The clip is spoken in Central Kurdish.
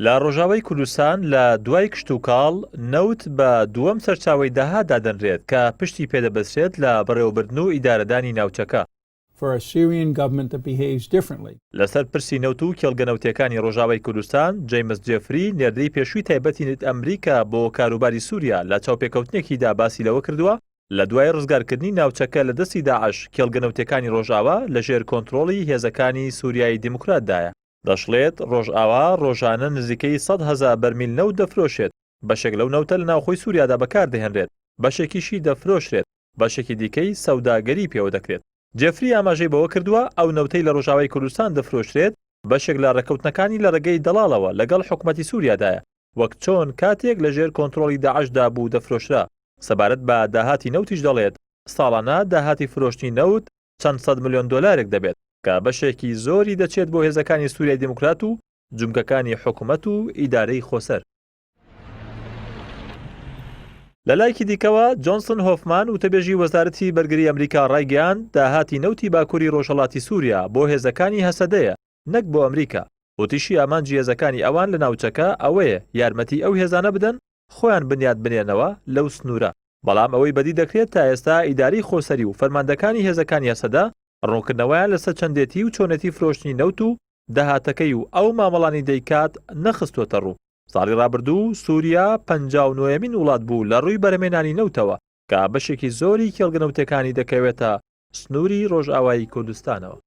لە ڕۆژاوای کوردستان لە دوای کشتوکاڵ، نەوت بە دووەم سەرچاوەی داهات دادەنرێت کە پشتی پێدەبەسترێت لە بەڕێوەبردن و ئیدارەدانی ناوچەکە. for a Syrian government that behaves differently. لەسەر پرسی نەوت و کێڵگە نەوتییەکانی ڕۆژاوای کوردستان، جەیمس جێفری، نێردەی پێشووی تایبەتی ئەمریکا بۆ کاروباری سووریا لە چاوپێکەوتنێکیدا باسی لەوە کردووە، لە دوای ڕزگارکردنی ناوچەکە لە دەستی داعش، کێڵگە نەوتییەکانی ڕۆژاوا لەژێر کۆنترۆڵی هێزەکانی سووریای دیموکراتدایە. دەشڵێت، ڕۆژئاوا ڕۆژانە نزیکەی 100,000 بەرمیل نەوت دەفرۆشێت، بەشێک لەو نەوتە لە ناوخۆی سووریادا بەکاردەهێنرێت، بەشێکیشی دەفرۆشرێت، بەشێکی دیکەی سەوداگەری پێوە دەکرێت. جێفری ئاماژەی بەوە کردووە، ئەو نەوتەی لە ڕۆژئاوای کوردستان دەفرۆشرێت، بەشێک لە ڕێککەوتنەکانی لە ڕێگەی دەڵاڵەوە لەگەڵ حکومەتی سووریادایە، وەک چۆن کاتێک لەژێر کۆنترۆڵی داعشدا بوو دەفرۆشرا. سەبارەت بە داهاتی نەوتیش دەڵێت، ساڵانە داهاتی فرۆشتنی نەوت چەند سەد ملیۆن دۆلارێک دەبێت، کە بەشێکی زۆری دەچێت بۆ هێزەکانی سووریای دیموکرات و جومگەکانی حکومەت و ئیدارەی خۆسەر. لە لایەکی دیکەوە، جۆنسن هۆفمان، وتەبێژی وەزارەتی بەرگری ئەمریکا ڕایگەیاند، داهاتی نەوتی باکووری ڕۆژهەڵاتی سووریا بۆ هێزەکانی هەسەدەیە نەک بۆ ئەمریکا. وتیشی ئامانجی هێزەکانی ئەوان لە ناوچەکە ئەوەیە یارمەتی ئەو هێزانە بدەن خۆیان بنیات بنێنەوە لەو سنوورە. بەڵام ئەوەی بەدی دەکرێت تا ئێستا ئیدارەی خۆسەری و فەرماندەکانی هێزەکانی هەسەدە ڕوونکردنەوەیان لەسەر چەندێتی و چۆنێتی فرۆشتنی نەوت و داهاتەکەی و ئەو مامەڵانی دەیکات نەخستووەتەڕوو. ساڵی ڕابردوو سووریا 59ەمین وڵات بوو لە ڕووی بەرهەمهێنانی نەوتەوە کە بەشێکی زۆری کێڵگە نەوتیەکانی دەکەوێتە سنووری ڕۆژئاوای کوردستانەوە.